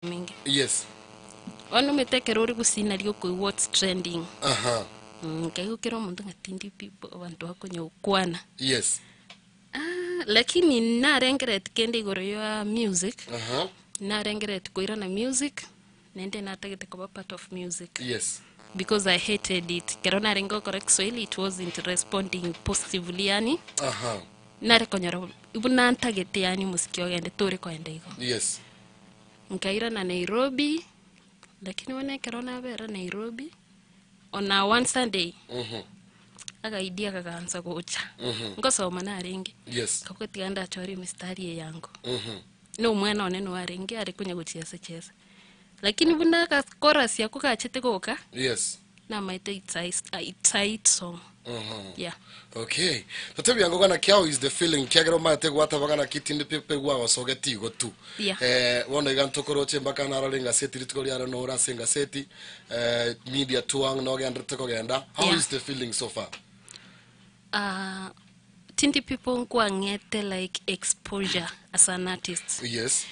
Minge. Yes. Bono omanyete ekero ore gusii nario okoigwa what's trending. Aha. Nkaigwa kera omonto ng'a tindi pi abanto bakonya gokwana. Yes. Ah, lakini narengereti kende igoro ya music, Aha. narengereti koirana music, naende natagete koba part of music. Yes. Because I hated it. Ekero narenge gokora Kiswahili it wasn't responding positively yaani, Aha. nare konyora buna ntagete yaani omosiki ogende tore koenda igo. Yes. Nkairana Nairobi, lakini bono ekero nabera Nairobi, on a one Sunday, agaidea kagansa gocha, ngosoma narenge, Yes. nkaboka tiga ndachore emistari eye ango. Na omwana one nigo arenge are konya gochiesa chiesa. Lakini buna aga chorus ako gachete goka, Yes. Namaete it's a it's a hit song. Yeah. Okay. Totebia ngo gana ki how is the feeling kiagera omanyete gwateba gana ki tindi pi pi gwagosogeti igo tu. Yeah. Eh, bono iga ntokoroche mpaka narore engaseti rituko riaro nore ase engaseti eh, media tour nogenderete kogenda. How Yeah. is the feeling so far? Ah, tindi people nkwang'ete like exposure as an artist. Yes.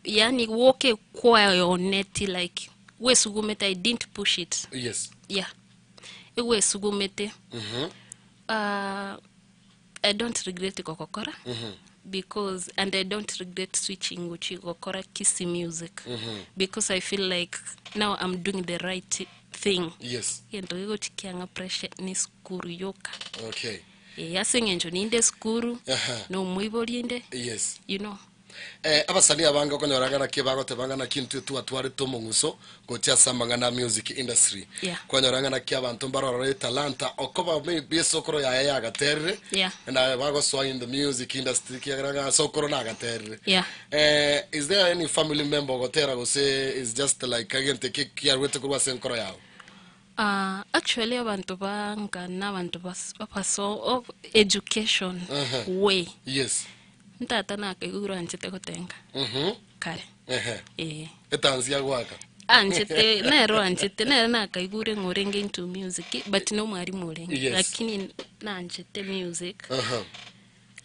Yani woke kwayoneti like gwesugumete I didn't push it. Yes. Yeah. Egwesugumete. Mhm. Ah, I don't regret gokokora because and I don't regret switching gochi gokora Kisii music because I feel like now I'm doing the right thing. Yes. Egento gegochi kiang'a pressure ne esukuru yoka. Okay. Eh, ase eng'encho ninde esukuru, Aha. na omoibori inde, Yes. you know. Eh, abasanii abange okonyora ng'a naki bagoteba ng'a naki intwe twatwarete omong'uso gochia ase amang'ana a music industry. Yeah. Kwanyora ng'a naki abanto mbarorore etalanta okoba maybe esokoro yaye yagaterire Yeah. naye bagosoa in the music industry kiagera ng'a sokoro nagaterire. Yeah. Eh, is there any family member ogotera gose is just like egento eke kiarwete korwa ase enkoro yao? Ah, actually abanto banga na abanto bas- abaso of education Aha. way. Yes. Ntata nakaigure anchete gotenga Mhm. kare. Ehe. Eh. Etansi ya goaka. Anchete nero anchete nere nakaigure ng'a orenge into music but no mwarimu orenge. Yes. Lakini nanchete music. Aha.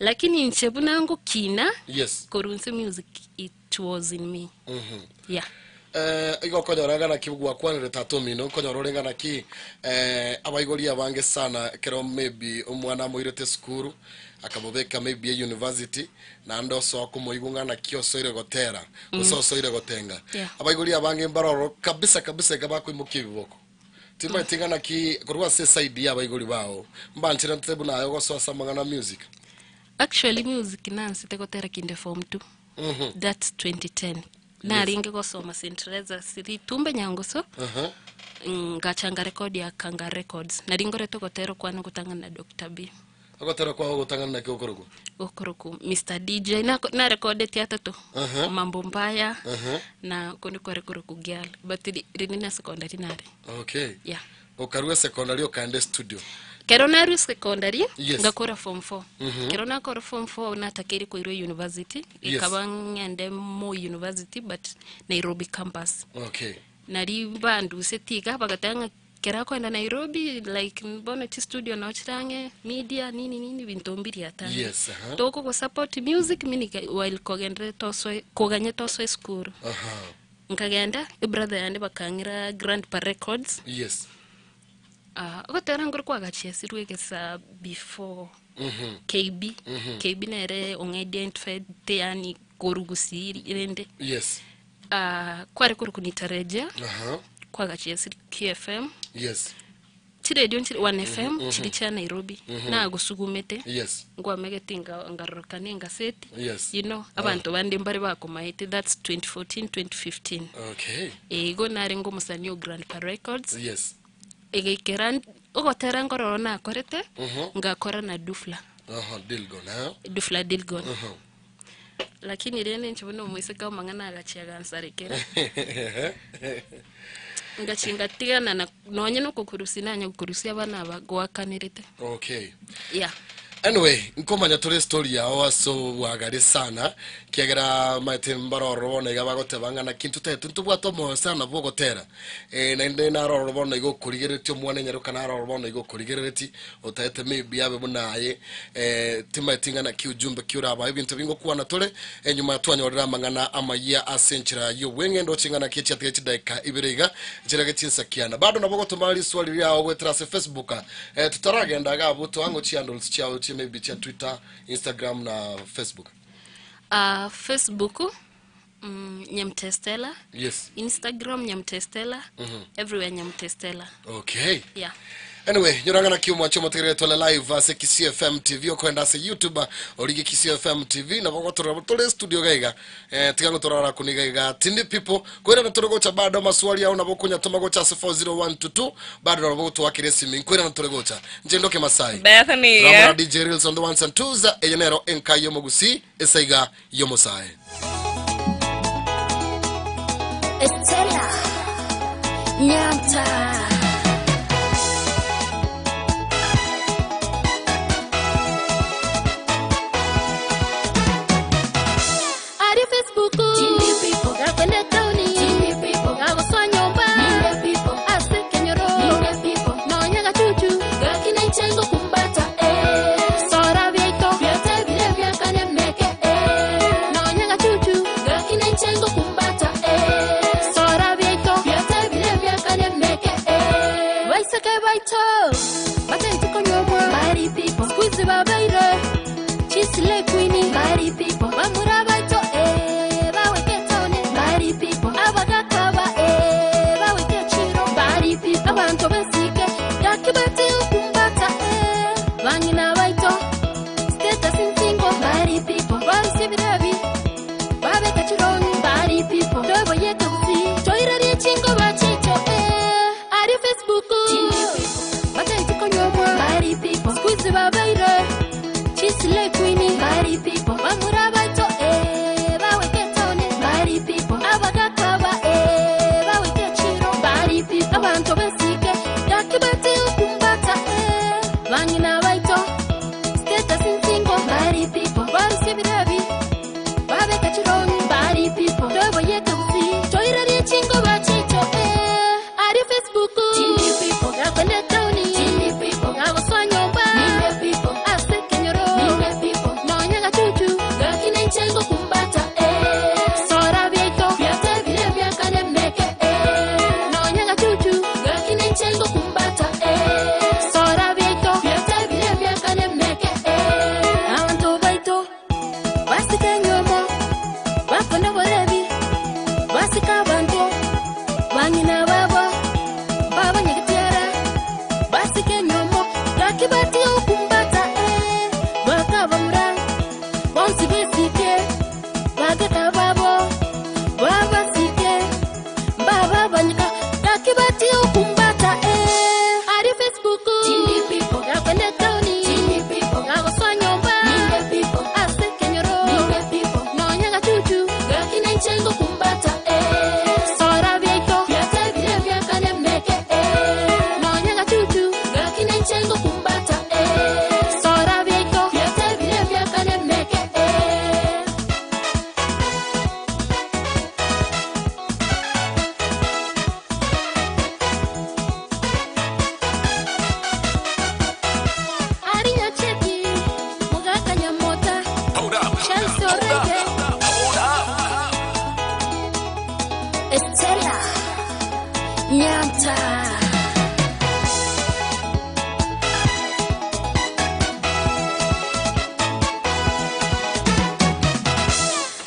Lakini inche buna ngokina Yes. korwa inse music it was in me. Mhm. Yeah. Eh, igo okonyora ng'a naki gwakwanire tata omino, okonyora ore ng'a naki eh, abaigori abange sana ekero maybe omwana amoirete esukuru, akamobeka maybe euniversity, naende osoa komoigwa ng'a naki osoire gotera, gose osoire gotenga. Yeah. Abaigori abange mbaroro kabisa kabisa iga bakoimokia ebiboko. Timanyeti ng'a naki korwa ase eside ya abaigori bao, mbancherete buna aye ogosoa ase amang'ana a music. Actually music nansete gotera kinde form two. That's 2010. Narenge gosoma St. Teresa's Ritumbe Nyangusu, Aha. ngacha ngarekodi ya Kanga Records. Nari ngorete ogotera okwane ogotang'ana na Doctor B. Ogotera kwao ogotang'ana naki gokorokwa? Gokorokwa Mister DJ. Nako- Narekodeti atato. Aha. Mambo Mbaya Aha. na konde kware korokwa Girl. But ri- rinde na secondary nare. Okay. Yeah. Okarua secondary okaenda estudio. Kero narua secondary, Yes. ngakora form four. Kero nakora form four natakeire koirwa university, Yes. ekaba ng'ende Moi University but Nairobi campus. Okay. Nari banduseti iga bagateba ng'a kero akoenda Nairobi like bono chistudio noo chire ang'e, media nini nini binto mbiri atange. Yes, aha. Tokogosupport music meaning while kogenderete osoe koganyete osoe esukuru. Aha. Nkagenda, ebrother yane bakang'ira Grandpa Records. Yes. Ah, ogotera nkore kwagachiesirwe egesa before KB. KB nere ong'aidentifyte yaani korwa gusii rende. Yes. Ah, kware korokwa Nitarejea, Aha. kwagachiesirwe QFM. Yes. Chiredio nchire One FM chiri chia Nairobi nagosugumete Yes. nkwamegete nga- ngarorokana engaseti Yes. you know abanto bande mbare bakomaete that's 2014 2015 Okay. Eh, igo narenge omosani o Grandpa Records Yes. egaikera n- ogotera nkororo nakorete ngakora na Dufla Aha, Dilgon, eh? Dufla Dilgon Lakini rende inche buna omoiseke amang'ana agachia agansarekera. Ngachia ngatigana na nonye nokokurusia nanya gokurusia abana aba goakanerete. Okay. Yeah. Anyway, nkomanya tore story yao ase obwagare sana, kiagera maete mbarororo bono iga bagoteba ng'a naki ntotagete ntobwate omoyo sana bwa ogotera. Eh, naende narororo bono iga okorigereretie omwana enyaroka narororo bono iga okorigereretie, otagete maybe abe buna aye, eh, timaeti ng'a naki ujumbe ki orabae ebinto ebi ngokwana tore, enyuma twanyorire amang'ana amayia ase enchera y'obweng'e ndoche ng'a naki echiatiga chidaeka ibere iga, chirage chinsa kianda. Bado nabo ogotoma riswali riao goetera ase Facebook, Eh, totaragenda iga abwo toang'o chihandles chiao chie maybe chia Twitter, Instagram na Facebook. Uh, Facebook mm, Nyamtestella. Yes. Instagram Nyamtestella. Everywhere Nyamtestella. Okay. Yeah. Anyway, nyorang'ana ki omwancho omotegerere tore live ase Kisii FM TV okoenda ase YouTube orige Kisii FM TV nabo gotorora tore studio gaiga eh, tiga ngotorora kuni gaiga tindi people Koirana tore gocha bado amaswali ao nabo okonyatoma gocha ase 40122 bado nabo gotwakera esimi nkoirana tore gocha nche ndoke Masai Bethany. Ramora DJ Reels on the ones and twos eye nero enka y'omogusii esaiga y'omosae. Estela Nyamta. Ari Facebook. Chindi people. Gakwende tauni. Chindi people. Gagoswa nyomba. Ninde people. Ase kenyoro. Ninde people. Nonya gachuchu. Gakina ichengo kumbata eh. Sora bieto. Vyote vile vyakane meke eh. Nonya gachuchu. Gakina ichengo kumbata eh. Sora bieto. Vyote vile vyakane meke eh. Baiseke baito. Bataiti konyomwa. Body people. Squeeze babaire. Chisile queenie. Body people. Bamura baito eh. Baweke tauni. Body people. Abagakaba eh. Baweke chiro. Body people. Abantu besike gakibate okumbata eh. Bangina baito status nsingo Body people. barusya ebirabi babeka chironi Body people. toboyete busi toirarie chingo bachicho eh. Ari Facebook Chindi people. bataiti konyomwa Body people. squeeze babaire chisile queenie Body people. bamura baito eh. Baweke taoni Body people. abagakaba eh. Baweke chiro Body people. abantu besike gakibate okumbata eh. Bangina baito status nsingo Body people. barusya ebirabi babeka chironi Body people. toboyete busi toirarie chingo bachicho eh. Ari Facebook Chindi people. gakwende tauni Chindi people. gagoswa nyomba Ninde people. ase kenyoro Ninde people. nonya gachuchu Gakina ichengo kumbata eh. sora bieto Vyote vile vyakane meke eh. nonya gachuchu Gakina ichengo kumbata eh. sora bieto Vyote vile vyakane meke eh. abantu baito basika enyomo bakonda borebi basika abantu bang'ina babo babanyegetiara basika enyomo gakibati okumbata eh. Bakabamura bonsi besike bageka babo babasike mbababanyika gakibati okumbata eh. Ari Facebook Chindi people. gakwende tauni Chindi people. gagoswa nyomba Ninde people. ase kenyoro Ninde people. nonya gachuchu Gakina ichengo kumbata eh. sora bieto Vyote vile vyakane meke eh. nonya gachuchu Gakina ichengo kumbata eh. sora bieto Vyote vile vyakane meke eh. Ari nyacheki mugaka nyamota Hold up. Chelsea orege Hold up. Estela Nyamta.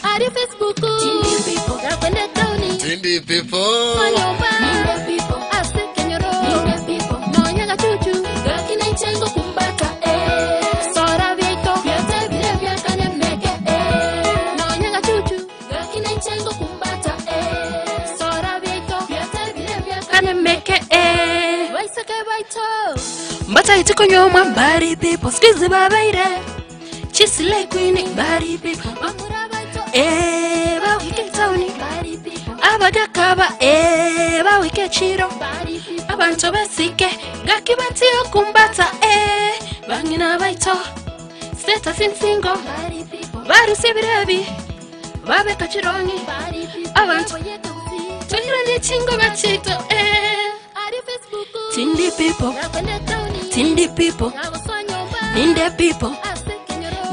Ari Facebook Chindi people. gakwende tauni Tindi people. nyomba Ninde people. ase kenyoro Ninde people. nonya gachuchu Gakina ichengo kumbata eh. sora bieto Vyote vile vyakane meke eh. nonya gachuchu Gakina ichengo kumbata eh. sora bieto Vyote vile vyakane kane meke eh. Baiseke baito mbataiti konyomwa bari people skizi babaire chisile queen bari people bamura baito eh. Bawike tauni Body people. abagakaba eh. Bawike chiro Body people. abantu besike gakibati okumbata eh. Bang'ina baito Status nsingo barusia ebirebi babeka chirongi abantu toiranie chingoba chiaito eh. Tindi people, tindi people, ninde people,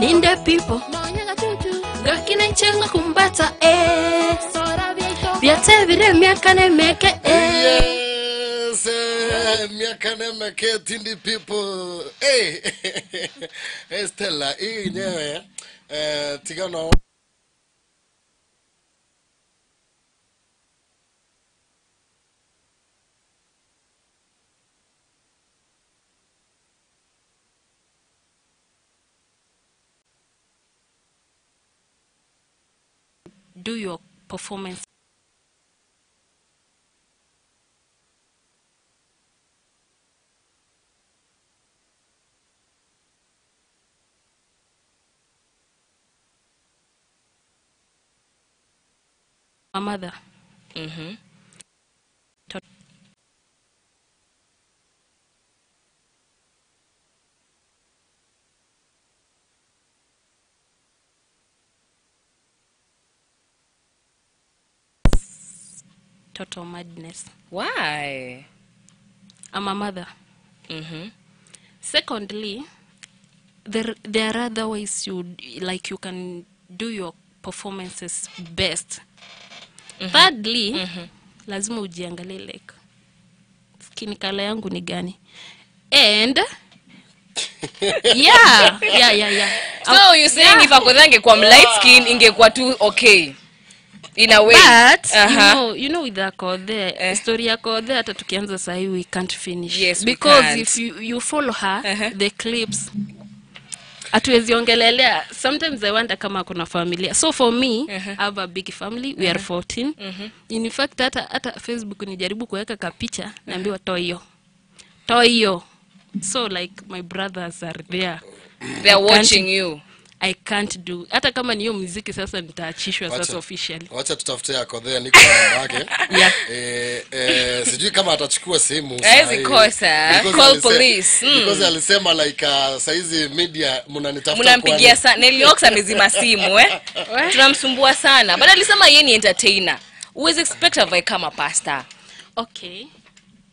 ninde people, gakina nchenga kumbata eh. Byatebire emiaka nemeke eh. Yes, miaka nemeke tindi people. Hey, hey Stella, hii yenyewe tigano Do your performance. My mother. Total madness. Why? I'm a mother. Secondly, there are other ways you like you can do your performances best. Thirdly, lazima ujiangalie like skin color yangu ni gani. And yeah. So you're saying if Akothee angekuwa light skin ingekuwa tu okay in a way. But Uh-huh. you know with Akothee, story ya Akothee hata tukianza sahi we can't finish. Yes, we because can't. if you follow her, the clips hatuwezi ongelelea. Sometimes I wonder kama kuna familia. So for me, I have a big family. We are 14. In fact hata Facebook nijaribu kuweka kapicha, naambiwa toa hiyo. Toa hiyo. So like my brothers are there. They are watching you. I can't do. Hata kama ni hiyo muziki sasa nitaachishwa sasa officially. Wacha tutafute Akothee, niko na namba yake. Yeah. Sijui kama atachukua simu Hawezi sahi. kosa. Because Call police. Because alisema like saizi media mnanitafuta Mnampigia kwani. sana. Nelly Ox amezima simu Tunamsumbua sana. But alisema yeye ni entertainer. Huwezi expect avae kama pastor. Okay.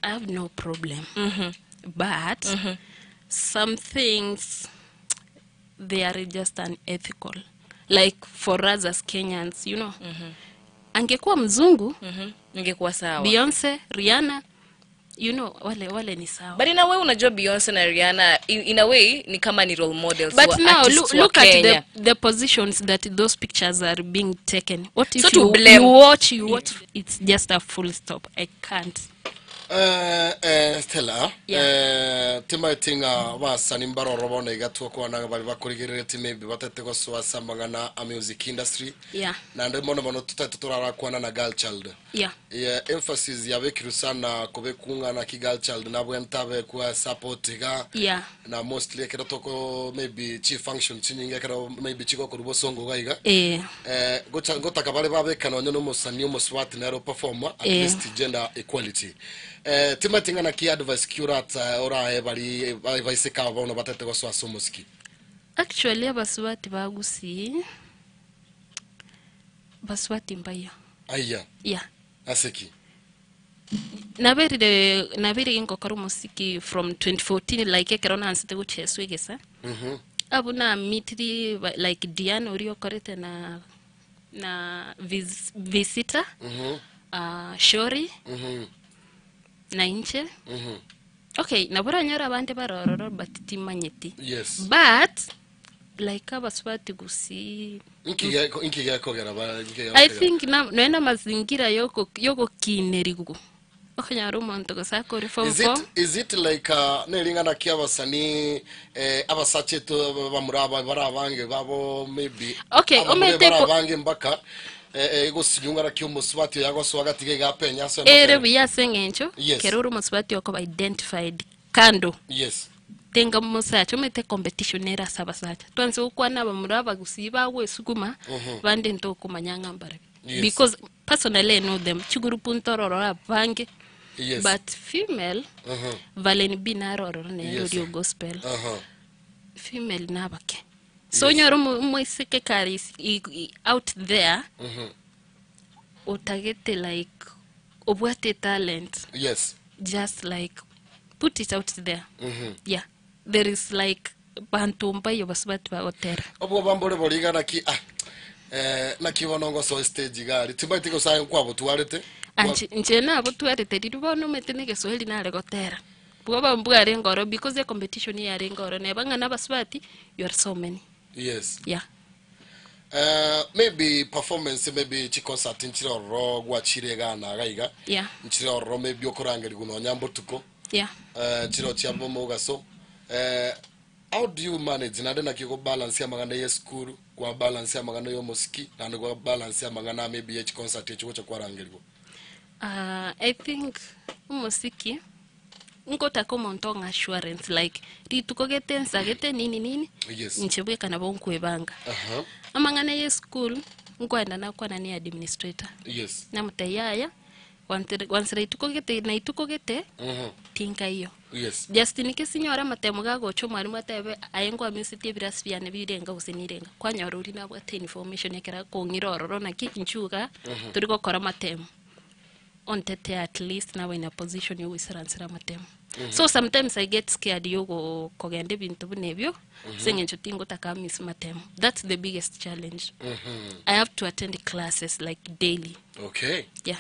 I have no problem. But some things they are just unethical. Like for us as Kenyans, you know. Angekuwa mzungu, Ingekuwa sawa. Beyonce, Rihanna, you know, wale ni sawa. But in a way unajua Beyonce na Rihanna in a way ni kama ni role models But wa now artists wa look at Kenya. the positions that those pictures are being taken. What if So to blame. you watch, it's just a full stop. I can't. Stella, Yeah. timaitinga basani mbaroro bona igatwa kwana bari bakurigererete maybe batete gosoa sambangana a music industry. Yeah. Na ndi mono mono tutete turarakwana na girl child. Yeah. Yeah, emphasis yabekiru sana kubekungana ki girl child na bwentabe kwa support ga. Yeah. Na mostly ekero toko maybe chief function chinyinge ekero maybe chiko kurubo songo gaiga. Gotaka bale babekana onye no musani omuswati nero performer at least gender equality. Timatinga na ki advice curate ora ebali baiseka bona batete goswa somoski. Actually abaswati bagusi baswati mbaya. Aya. Yeah. Aseki. Nabere ingokora musiki from 2014 like ekero nansete gucheswa egesa. Abu na mitri like Diana uri okorete na visitor. Shori. Na inche. Okay, nabura nyora abande barororo but timanyeti. Yes. But like abaswati gusi Inki gakogera ba inki. I think na noena mazingira yoko kinerigu. Okanyara omonto gose akore form Is it, four. is it like nelingana ki abasani abasacheto bamuraba barabange babo maybe Okay, abamure omete po- barabange mpaka gosinyungana ki omusubati yagoswaga tige gapenya so Ere buya ase eng'encho Yes. kero ore omusubati okoba identified kando Yes. tenga musacha omete competition era ase abasacha twanse gokwana abamura abagusii bagwesuguma bande ntokomanya ng'a mbarabi. Yes. Because personally I know them chigurupu ntororo abange. Yes. But female Valen B narororo nere Yes. orio gospel. Female nabake. So onyore omoiseke kare out there otagete like obwate etalent Yes. just like put it out there. Yeah, there is like banto mbaiyo basubati bagotera. Obwoba mbore boria iga naki ah eh, naki bono ngosoa estage iga aria timbaeti gose aye nkwabotwarete. Anche inche nabotwarete riria bono omanyete na egeswahili nare gotera. Bwoba mbwarenge oro because ecompetition yarenge oro neba ng'a na abasubati you are so many. Yes. Yeah. Eh, maybe performance maybe chiconcert nchire ororo gwachire iga na iga iga. Yeah. Nchire ororo maybe okorangerigwa nonya mbotuko. Yeah. Eh, chiro chia mogaso. Eh, how do you manage naende naki okobalance amang'ana ya esukuru, kwa balance amang'ana ya omosiki, naende kwa balance amang'ana maybe ya chiconcert echi ogocha kwarangerigwa? Ah, I think omosiki Nkotaka omonto ong'a assurance like rituko gete ensa gete nini nini Yes. inche bweka nabo nkwebanga. Aha. Amang'ana ya eschool nkoenda nakwana ne administrator Yes. namotebia yaya gwantere gwansera rituko gete na ituko gete tinkaiyo. Yes. Just in case nyore amatemo gagocha omwalimu atebe aye nkwamisetie ebirasi biane birenga gose nirenga kwanyora oria nabwate information ekero akong'ira ororo naki inchuo igaa tori gokora amatemo. Ontete at least nabo in a position yogoisaransera amatemo. So sometimes I get scared yogo kogenda ebinto buna ebio ase eng'encho tingotaka miss matemo. That's the biggest challenge. I have to attend classes like daily. Okay. Yeah.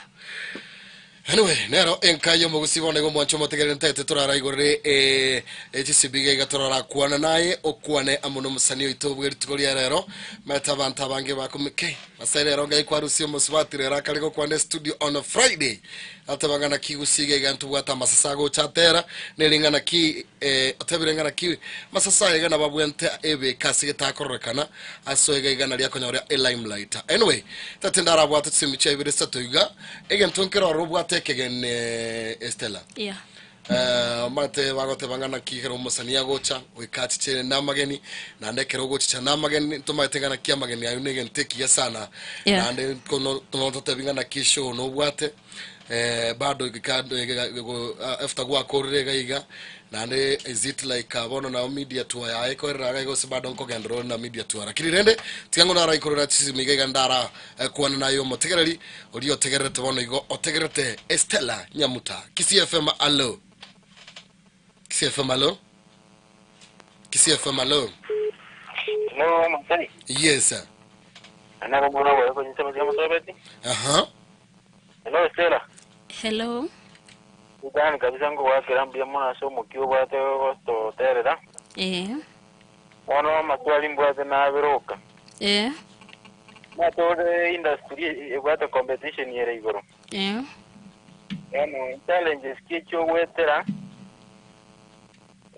Anyway, nero enka y'omogusi bono igo omwancho omotegerere ntaete toraraigorere eh, echisibi iga iga torarakwana naye okwane amo nomosani oito bwe rituko ria rero maete abanto abange bakomi ke Ase rero ngai kwarusia omosubati rero akare gokwana estudio on a Friday ateba ng'a naki gusii iga iga ntobwate amasase agocha atera neri ng'a naki eh, otebire ng'a naki masase aya iga nababwente ebeke ase getakororekana ase iga iga nari akonyora elimelight. Anyway, tati ndarabwate chisemi chia ibere isato iga egento nkere ororo obwate ekegeni Estella. Yeah. Eh, omanyete bagoteba ng'a naki ekero omosani agocha, goika achiche namageni, naende ekero ogochicha namageni, ntomanyete ng'a naki amageni ayio negento ekiya sana. Yeah. Naende kono totebi ng'a naki eshow nobwate, eh, bado goika go after gwakorire iga iga, naende is it like bono nao media tour yaye ekoerera iga iga gose bado nkogenderera ore na media tour. Lakini rende, tiga ng'o naraikorera chisimi iga iga ndara Kwana naye omotegereri oria otegererete bono igo otegererete Estella Nyamuta. Kisii FM allo. Kisii FM allo. Kisii FM allo. Hello, Masai. Yes. sir. Ana kumona wewe kwenye sema sema sobeti. Aha. Hello, Stella. Hello. Ndani kabisa ngo wakera mbia mona so mukio bwate gosto terera. Eh. Mwana wa maswali mbwate na biroka. Eh. Natore industry ebwate competition ere igoro. Eh. Bono challenges ki chiogwetera.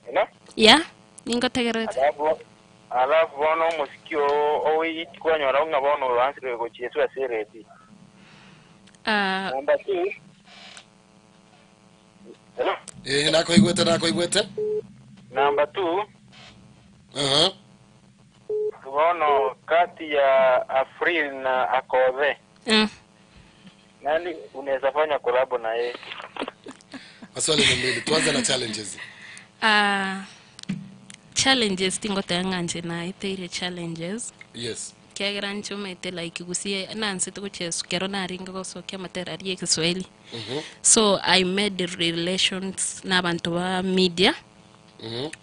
Hello? Yeah, ningotegererete. Alafu alafu bono omosiki oo owi kwanyora ng'a bono oansire gochieswa ase eredi. Ah, Number two. Hello? Eh, nakoigwete nakoigwete. Number two, Aha. Bono kati ya Afril na Akothee nani unaweza fanya collab na yeye? Maswali ni mbili. Tuanze na challenges. Ah, challenges tingoteba ng'a inche naeteire challenges Yes. ekiagera inche omanyete like gusii nansete gochia kero narenge gosokia amatera aria ya ekeswahili so I made relations na abanto ba media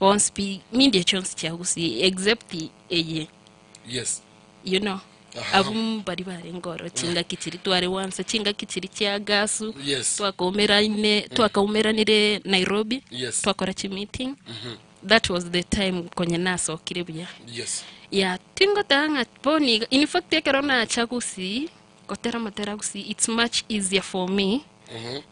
Bonsi pi media chionsi chia gusii except eye Yes. you know Aha. abwo mbari barenge oro chingaki chiria tware gwansa chingaki chiria chia gasu Yes. twakaumeraine twakaumeranire Nairobi Yes. twakora chimeeting that was the time konya nasokire buya Yes. yeah tingoteba ng'a bono iga in fact ekero nacha gusii gotera amatera gusii it's much easier for me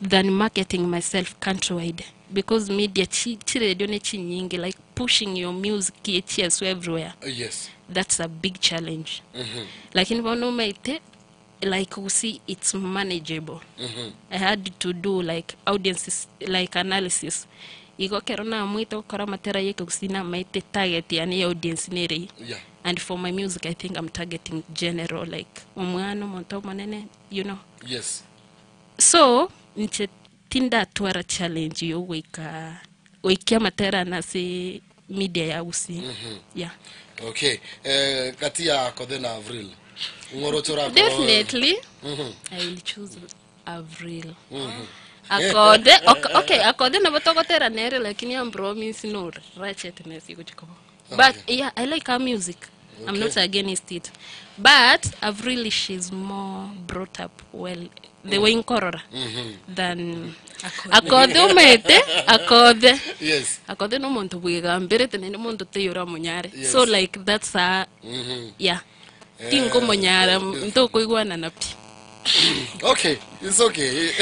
than marketing myself countrywide because media chi chiredio ne chinyinge like pushing your music echieswe everywhere Yes. that's a big challenge lakini bono omaete like gusii it's manageable i had to do like audiences like analysis igo ekero namoete gokora amatera ya ekegusii namaete target yane ya audience nere eye Yeah. and for my music i think i'm targeting general like omwana omonto omonene you know Yes. So inche tindatwara challenge yogoika goikia amatera ane ase media ya Gusii. Yeah. Okay, eh, kati ya Akothee na Avril ng'oroche orakora Definitely I will choose Avril. Akothe, okay, okay, Akothe nabo togotera nere lakini I'm promise no ratchetness igochikoba. But yeah, I like her music. I'm not against it. But Avril, she's more brought up well, the way nkorora than Akothe omete, Akothe. Yes. Akothe no omonto bwegambirete naende omonto teiyo oramonyare. Yes. So like that's her, yeah. Tinkomonyara ntokoigwanana pi. Okay, it's okay.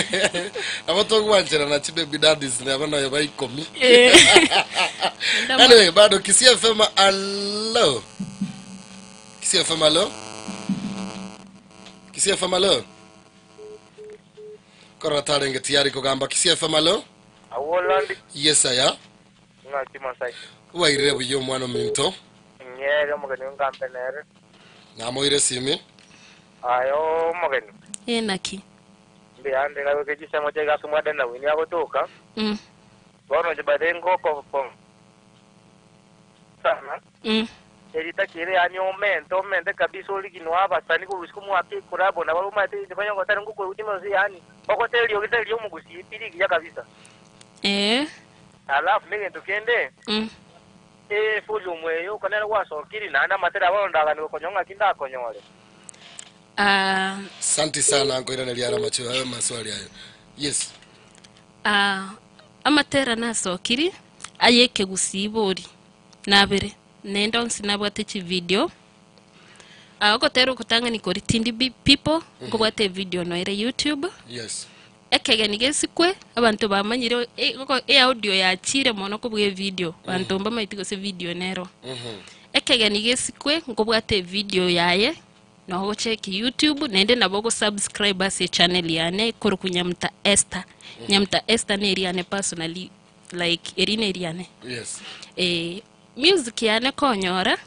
Nabo togwancherana chibaby daddies nabo nayo ba ikomi. Anyway, bado Kisii FM, allo. Kisii FM, allo. Kisii FM, allo. Korora tarenge tiyari kogamba Kisii FM, allo. Awolandi Yes, aya. ng'aki Masai. Wairire buya omwana ominto. Nyere omogeni ngambe nere. Namoire simi. Ayo omogeni. Enaki. Mbiyande nawe kechisemo chegasi mwade na wini agotoka. Bono chibade ngoko pom. Sana. Erita kire yani omente omente kabisa oligino abasani kurusiku mwake kurabo na baruma ate chibanya ngotari nguko utima yani. Okotelio gitelio mugusi pili ya kabisa. Alafu nigento kende. Volume eyo kanera gwacokiri naende amatera bondo konyonga kindakonyore. Asante sana nkoiraneria ara macho ayo maswali ayo. Yes. Amatera nasokiri ayeke gusibori nabere nenda onsi nabwate chivideo ogotera okotang'ani kori tindi people nkobwate video noere YouTube. Yes. Ekegeni gesikwe abanto bamanyire e audio yachire mono kobua evideo banto mbamaiti gose video nero. Ekegeni gesikwe nkobwate video yaye nogocheki YouTube naende nabo ogosubscribe ase echannel yane korokwa Nyamuta Esther. Nyamuta Esther na eriane personally like eri na eriane. Yes. Music yane konyora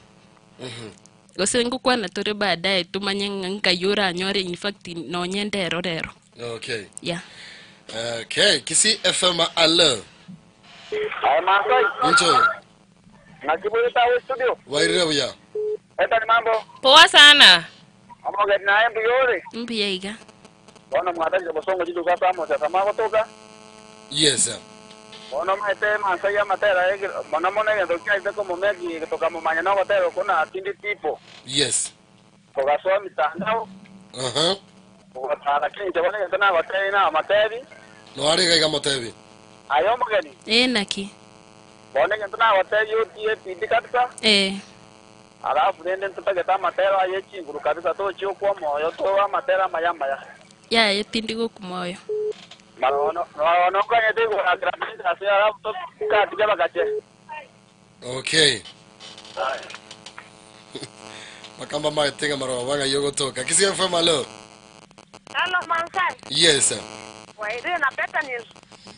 gose ngokwana tore baadaye tumanye ng'a nkai oranyore in fact nonye ndero rero. Okay. Yeah. Okay, Kisii FM, allo. Aye Masai. Incho. Ng'aki tawe studio. Wairire buya. Eta ni mambo. Poa sana. Omogeni naye mbuyore. Mbuya iga. Bono mwataje bosongo jitu kwa samo cha tamago toka. Yes. Bono maete Masai amatera ege mono mono egento kiaite komomegi toka momanya no gotero kuna tindi tipo. Yes. Kogasoa mitandao. Lakini chabone gento na goteri na matebi. No ari gaiga motebi. Ayo omogeni. Naki. Bono egento na goteri otie tindi kabisa. Alafu rende ntutagete amatero aye chinguru kabisa tochio kwa moyo to amatera maya maya. Yaye tindi gokumoyo. Marono no kanyete kurakira ase alafu to katiga bakache. Okay. Makamba maetega maroba banga yogotoka. Kisii FM, allo. Hello, Mansai. Yes. Waire na peta ni.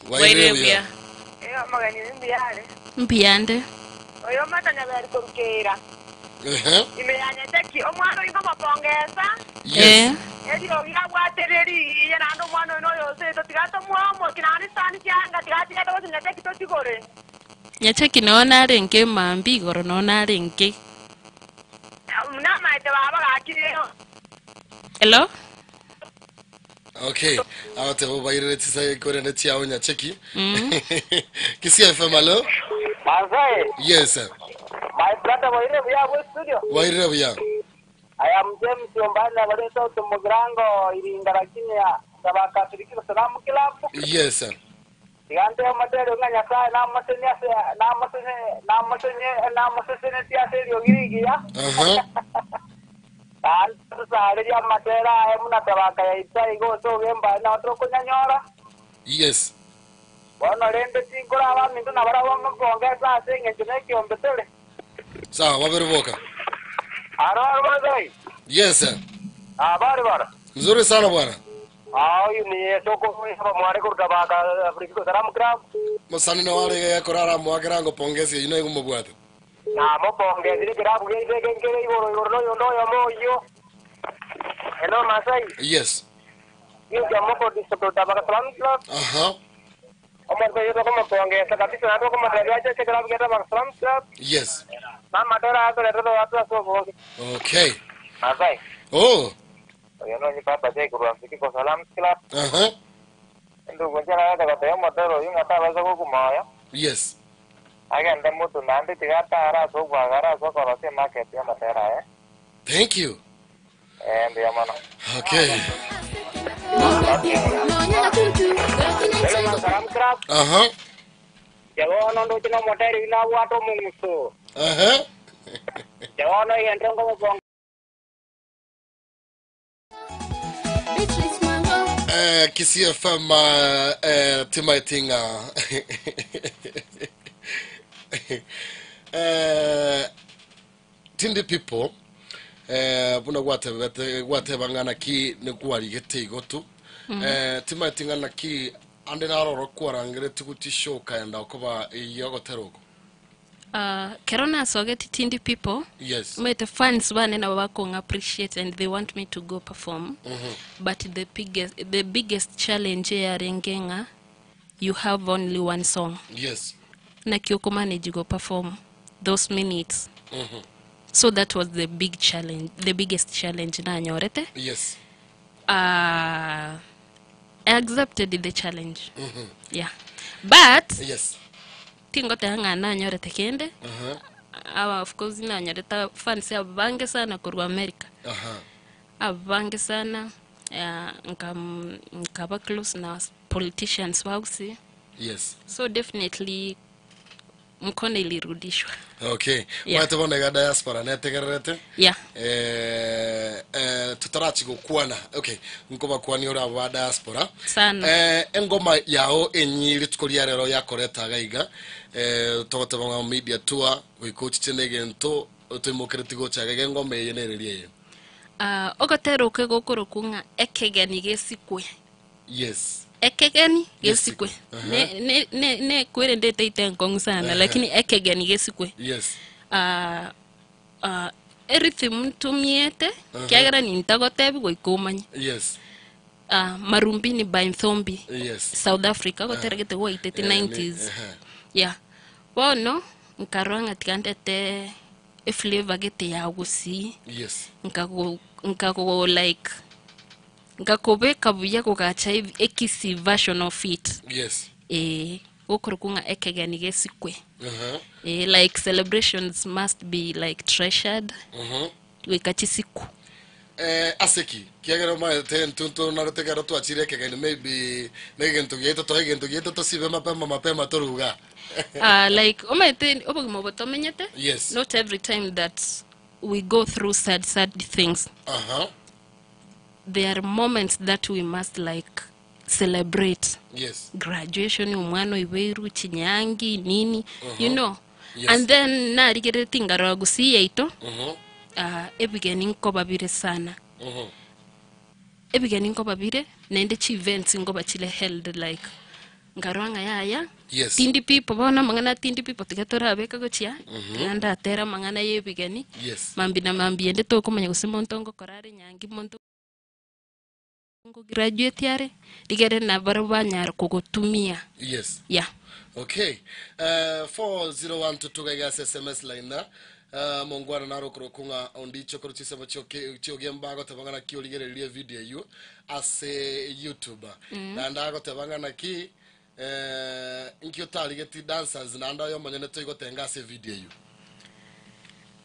Wairire buya. Eyo omogeni mbiyare. Mbiyande. Oyo matanya bari korukera. Imeyanyeteki omwana oyo ngomopongesa. Yes. Erio giabwatereri iye naende omwana oyo noyosete tigatomwomoki naende sani chianga tigatigete gosinyeteki tochigore. Nyacheki noona arenge mambi igoro noona arenge. Namaete baba gakire. Hello? Okay. Awate bairire tisa ikore ne chiao nyacheki. Kisii FM, allo. Masai. Yes. My brother waire buya we studio. Wairire buya. I am James Ombana wale sauti Mugirango iringa lakini tabaka Salamu Club. Yes. Tigante amatero nga Nyasaye namasene ase namasene namasene namasene tiase ryogirigia. Sare ya matera aye muna tabaka ya itsa igo so gemba na otro kunyanyora. Yes. Bono rende tinkora abaminto nabarabwo mupongesa ase eng'encho nekiombetele. Sawa, wabere boka. Aro Masai. Yes sir. Habari bwana. Nzuri sana bwana. Huyu ni soko hapa mware kutoka Afrika Salamu Club. Musani no wale ya korara mwakirango pongezi ino igumobwate. Na mopongezi kirabu gende kengere igoro igoro no yondo yo moyo. Hello Masai. Yes. Hiyo ya moko disoto tabaka Salamu Club. Omonto oyo tokomopongesa kabisa naende tokomotebia ache ase ekerabu giaito Abasalams Club, Yes. na amatera atoretete ogoatua ase obonge. Okay. Masai, Oh. oyo nonye Papa Jay korwa Msikiko Salams Club, Aha. endugu inche narete gotebia omotera oyio ng'a tabaisa gokuma oyo, Yes. agende motu naende tiga atare ase obwagare ase okorosia emarket y'amatera aye. Thank you. Eh, mbuya mono. Okay. Hello, Salam Club. Aha. Bono ndoche na omoteri oyio nabwate omong'uso. Aha. Bono egento nkobobonga. Eh, Kisii FM timaitinga eh, tindi people eh, buna gwatebete gwateba ng'a naki nigwarigete igo tu eh, timaeti ng'a naki ande naroro kwarangereti gutisha okaenda okoba eyogotera oko. Kero nasogeti tindi people Yes. omanyete fans bane nabo bakong appreciate and they want me to go perform but the biggest, the biggest challenge eyarenge ng'a you have only one song Yes. naki okomanage go perform those minutes so that was the big challenge the biggest challenge nanyorete Yes. I accepted the challenge yeah but Yes. tingoteba ng'a nanyorete kende aba of course nanyorete fans abange sana korwa America abange sana nkaba close na politicians ba Gusii Yes. so definitely mkono ilirudishwa. Okay. Yeah. Omanyete bono iga diaspora netegererete. Yeah. Eh, eh, totarachi gokwana. Okay. Nkobakwania ore abo ba diaspora. Sana. Eh, engoma yao enyi rituko ria rero yakoreta iga iga. Eh, togoteba ng'a media tour goika ochiche na egento toimokereti gocha iga iga engoma eye nereri eye. Ah, ogotera okwe gokorokwa ng'a ekegeni gesikwe. Yes. Ekegeni gesikwe. Gesikwe. Aha. Ne, ne, ne, ne kwerende etaito enkong'u sana, lakini ekegeni gesikwe. Yes. Ah, ah, erythm ntumiete, kiagera nintagotebi goika omanye. Yes. Ah, Marumbini by Nthombi. Yes. South Africa, gotera gete gwaitete Eh, ne- 90s. ehe. Yeah. Bono, nkarora ng'a tiga ndete eflavor gete ya gusii. Yes. Nkago, nkago like Ngakobeka buya gogacha ekisii version of it. Yes. Ee, gokorokwa ng'a ekegeni gesikwe. Aha. Ee, like celebrations must be like treasured. Goika chisiku. Eh, ase ki? Kiagera omanyete intwe ntonarete ekero twachire ekegeni maybe na egento giaito toe egento giaito tosibe mapema mapema toruga. Ah, like omanyete obogima obo tomenyete, Yes. not every time that we go through sad sad things. Aha. There are moments that we must like celebrate. Yes. Graduation, omwana oiboirwe, chinyangi, nini, you know. Yes. And then narigereretie nkarora gusii yaito, ah, ebigeni nkoba bire sana. Ebigeni nkoba bire, naende chi-events nkoba chire held like nkarora ng'a yaya, Yes. tindi people bono amang'ana tindi people tiga torabeke gochia, tiga ndatere amang'ana ya ebigeni, Yes. mambia na mambia ende tokomanya gose monto ngokora are nyangi, monto ngograduate are, rigere nabarabwo banyare kogotumia. Yes. Yeah. Okay. Eh, 40122 gaiga ase sms line na eh, mongwana naro okorokwa ng'a ondicho korwa chisemo chioke chiogemba agoteba ng'a naki origererie evideo eywo ase youtube naende agoteba ng'a naki eh, nki otarigeti dancers naende oyo omonyene toigotenga ase evideo eywo.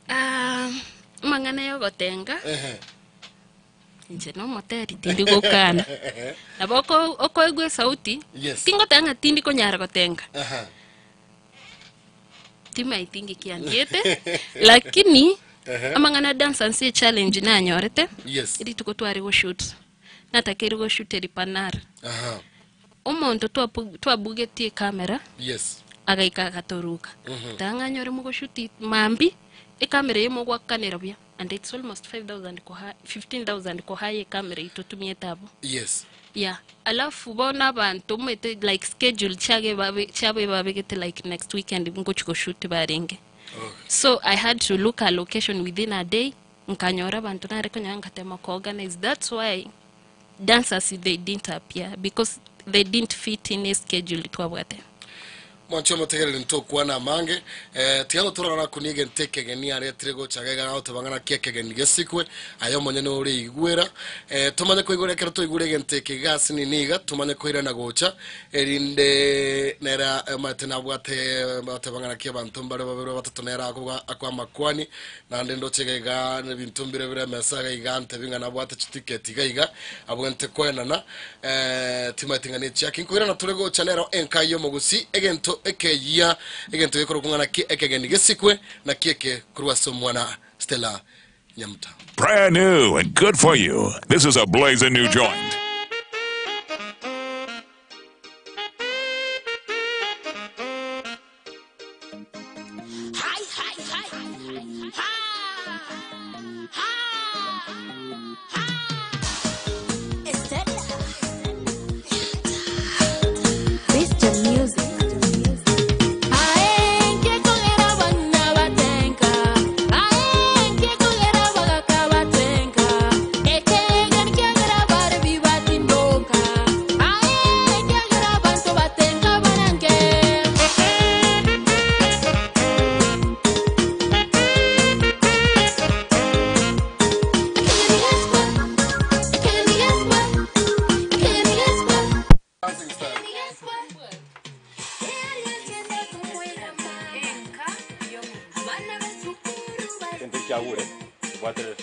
Ah, amang'ana ya ogotenga Ehe. inche nomoteri tindi gokana nabo oko- okoigwa esauti Yes. tingoteba ng'a tindi konyara gotenga Aha. Timaeti ng'iki andiete, lakini Ehe. amang'ana a dance and see challenge nanyorete Yes. rituko tware goshoot natakeire goshoot eripanar Aha. omonto twapu- twabugetie ecamera Yes. agaika agatoruka tanga ng'anyore mogoshoot mambi ecamera eye mogwakanera buya and it's almost 5000 koha 15000 kohaya ecamera eywo totumiete abwo Yes. Yeah alafu bono abanto omanyete like schedule chiago babe chiabo ebabegete like next weekend ngochi goshoot barenge so I had to look a location within a day nkanyora abanto nare konyora ngatema ko organize that's why Dancers they didn't appear because they didn't fit in a schedule twabwate. Mwanche omotegereri ntokwana amange eh, tiga gotorora nakunia egento ekegeni aretire gocha iga iga agoteba ng'a naki ekegeni gesikwe aye omonyene ore igwera eh, tomanye koigora ekero twaigure egento eke iga ase nini iga tomanye koirana gocha erinde nere omanyete nabwate agoteba ng'a naki abanto mbare babere batato nere akoba akoa amakwani naende ndoche iga iga na ebinto mbire bire emesa iga iga antebi ng'a nabwate chitiketi iga iga abwenerete koenana Eh, timaeti ng'a nechiaki nkoirana tore gocha nero enka y'omogusi egento ekeyia egento gekorokwa ng'a naki ekegeni gesikwe naki eke korwa ase omwana Stella Nyamuta. Brand new and good for you. This is a blazing new joint. Mr. Music. Kente kiagure, bwaterere.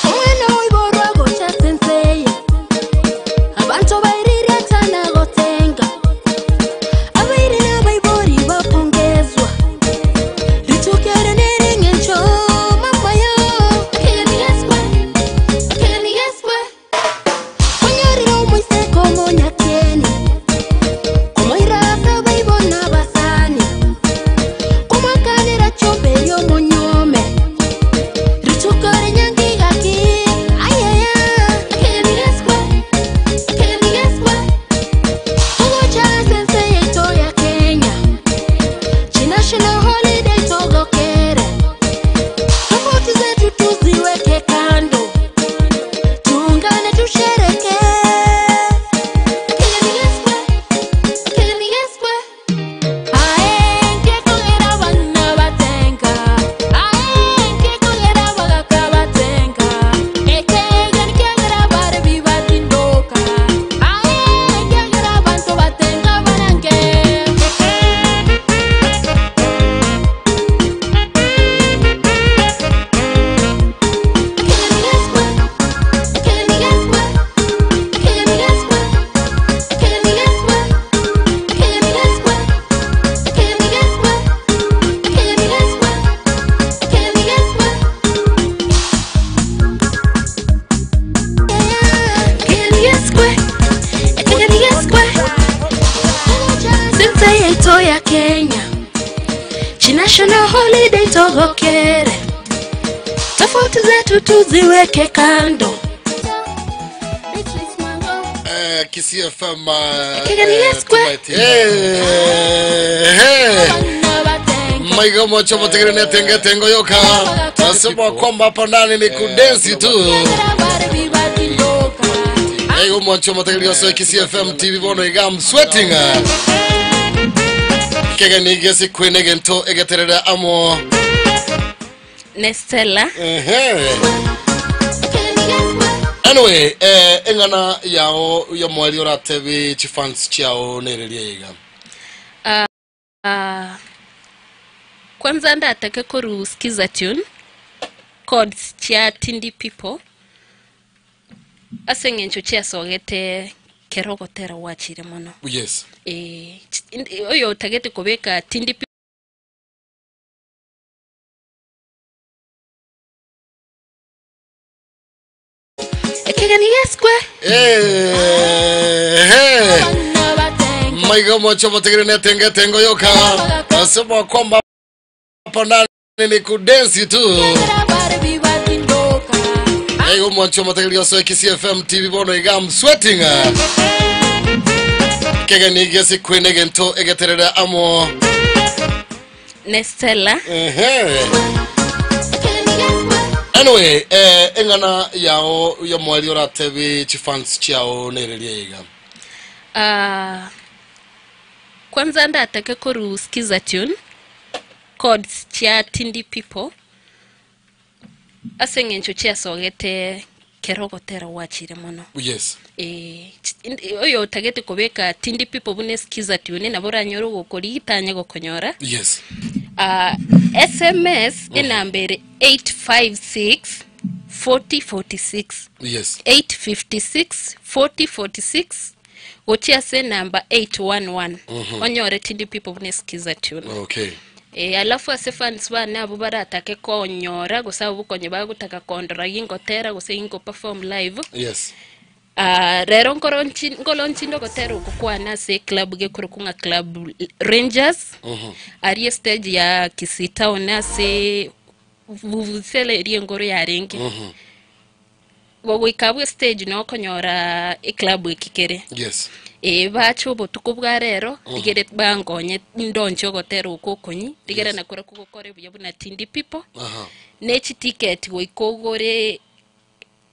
Omwana oiborwa gocha senseye abantu bairire tana gotenga abaire n'abaibori bapongezwa ritukere n'ering'encho mamayo onyorire omoiseke omonyakeni komoirasa baibona abasani komakanera chombe y'omonyome ritukore nyangigaki ayaya togocha sense yeito ya kenya chinational holiday togokere tofauti zetu tuziweke kando tuungane tushereke ya Kenya Chinational holiday togokere tofauti zetu tuziweke kando Eh, Kisii FM Ekegeni Yeswe. maiga mocho motegere netenge tengo yoka nasema kwamba hapa ndani ni kudensi tu Hey, mwancho motegere yoso Kisii FM TV bono iga I'm sweating. Ekegeni gesikwe negento egeterere amo. Ne Stella. Ehe. Anyway, eh, eng'ana yao yomweri oratebi chifans chiao nereria iga. Ah, kwanza ndatake korusikiza tune chords chia Tindi People ase eng'encho chiasogete kero ogotera gwachire mono. Yes. Eh, oyo otagete kobeka Tindi People Ekegeni gesikwe. Ehe. Maiga mocho motegere netenge tengo yoka. Nasema kwamba hapo ndani ni kudensi tu. Ego mwancho motegere yoso Kisii FM TV bono iga I'm sweating. Kegeni gesikwe negento egeterere amo. Ne Stella. Ehe. Anyway, eh, eng'ana yao yomweri oratebi chifans chiao nereria iga. Ah, kwanza ndatake korusikiza tune chords chia Tindi People ase eng'encho chiasogete kero ogotera gwachire mono. Yes. Eh, oyo otagete kobeka Tindi People buna esikiza tune nabo oranyore ogokorigita anye gokonyora. Yes. Ah, SMS enamba ere 856 4046. Yes. 856 4046 gochia ase enamba 811 onyore Tindi People buna esikiza tune. Okay. E, alafu ase fans bane abwo baratake konyora gose abwo bokonye bagotaka kondora gingotera gose gingo perform live. Yes. Ah, rero nkoronchi nkolonchinde ogotera oko kwane ase eclub gekorokwa ng'a Club Rangers aria estage ya Kisii town ase vuvuzela eria engoro yarenge. Gogoika abwo estage noo okonyora eclub eki kere. Yes. Ee, bache obotuko bwa rero, rigere bankonye ndonche ogotera oko okonyi, rigere Yes. nakorokwo gokore buya buna Tindi People, Aha. ne chiticket goika ogore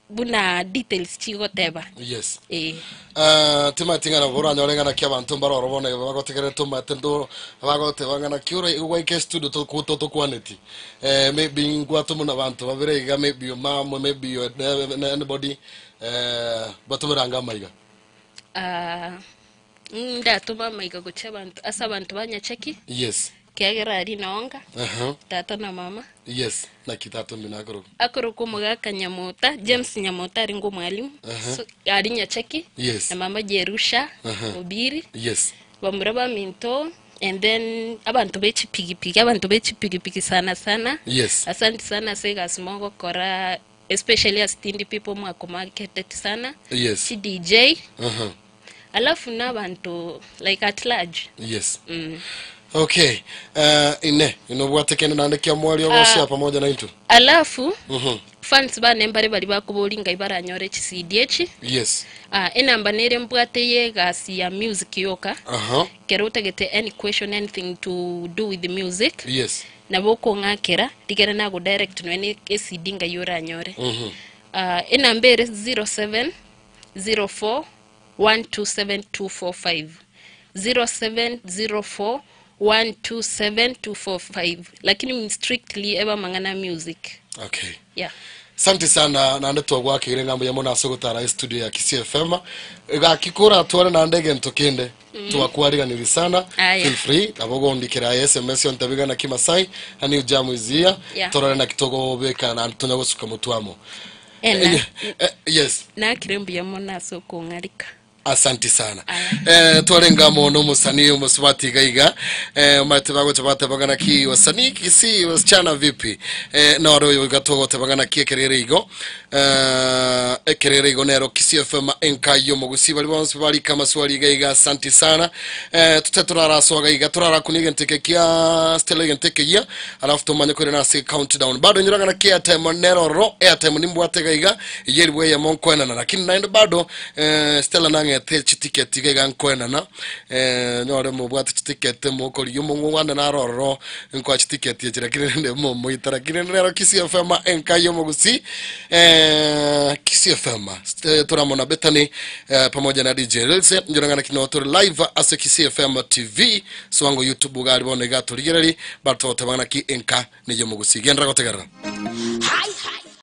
buna details chigoteba. Yes. Ee. Eh, timanyeti ng'a nabo oranyore ng'a naki abanto mbare oro bono iga bagotegerera tomanyete ndo bagoteba ng'a naki ore igo gwaika estudio toku totokwaneti. Eh, maybe ngwatoma abanto babere iga maybe your mum, maybe your anybody eh, batomeranga amaiga. Ah, ndatoma amaiga gochia abanto ase abanto ba Nyacheki, Yes. kiagera aria noonga, Aha. tata na mama. Yes. Naki tata omino akorokwa? Akorokwa omogaka Nyamota, James Nyamota arenge omwalimu, Aha. so, aria Nyacheki, Yes. na mama Jerusha Aha. Obiri, Yes. bamura baminto, and then abanto be chipigipigi, abanto be chipigipigi sana sana. Yes. Asante sana ase egasi mogokora especially as Tindi people mwakomaketeti sana. Yes. Chi DJ. Aha. Alafu na abanto like at large. Yes. Okay. Uh, ine inobwate kende naende kia mwari ogosia pamoja na intwe. Alafu fans bane mbare bari bakobori ngai baranyore chi CD echi. Yes. Ah, enamba nere mbwate ye egasi ya music yoka. Aha. Kero otagete any question anything to do with the music. Yes. Nabo okong'akera rigere nago direct noe ne ecd ngai oranyore. Ah, enamba ere 07 04 127245 0704 127245 lakini strictly eba mang'ana music. Okay. Yeah. Asante sana naende twagwakeire ng'a mbuya mono ase ogotara estudio ya Kisii FM. Gaki koratware naende egento kende twakwariganirie sana. Aya. Feel free nabo ogondikera aye SMS ontebi ng'a naki Masai a new jam is here. Yeah. Torore naki togobeka naende tonya gosuka motwe amo. Ena. Eh, yes. Nakire mbuya mono ase okong'arika. Asanti sana. Eh, twarenge amo nomosanii omosubati iga iga eh, omanyete bagocha bateba ng'a naki wasanii Kisii wasichana vipi eh, noro oyo iga twagoteba ng'a naki ekerere igo eh, ekerere igo nero Kisii FM enka y'omogusii bari bonsi barika amaswali iga iga asanti sana eh, tute torarasoa iga torarakunia egento eke kia Stella egento ekeyia alafu tomanye koirana ase countdown bado nyora ng'a naki airtime nero ororo airtime nimbwate iga iga eyio eribwa eyemo nkoenana lakini naende bado eh, Stella nang'ete Ng'ete chitiketi iga iga nkoenana, eh, nyore mobwate chitiketi mokorigia omong'wana naro ororo nkoa chitiketi echi lakini rende momoita lakini rero Kisii FM enka y'omogusii eh, Kisii FM eh, tore amo na Bethany eh, pamoja na DJ Rilse njore ng'a naki no tore live ase Kisii FM TV swango YouTube gari bono iga torigereri batoteba naki enka ney'omogusii gendera gotegerera. Hai, hai.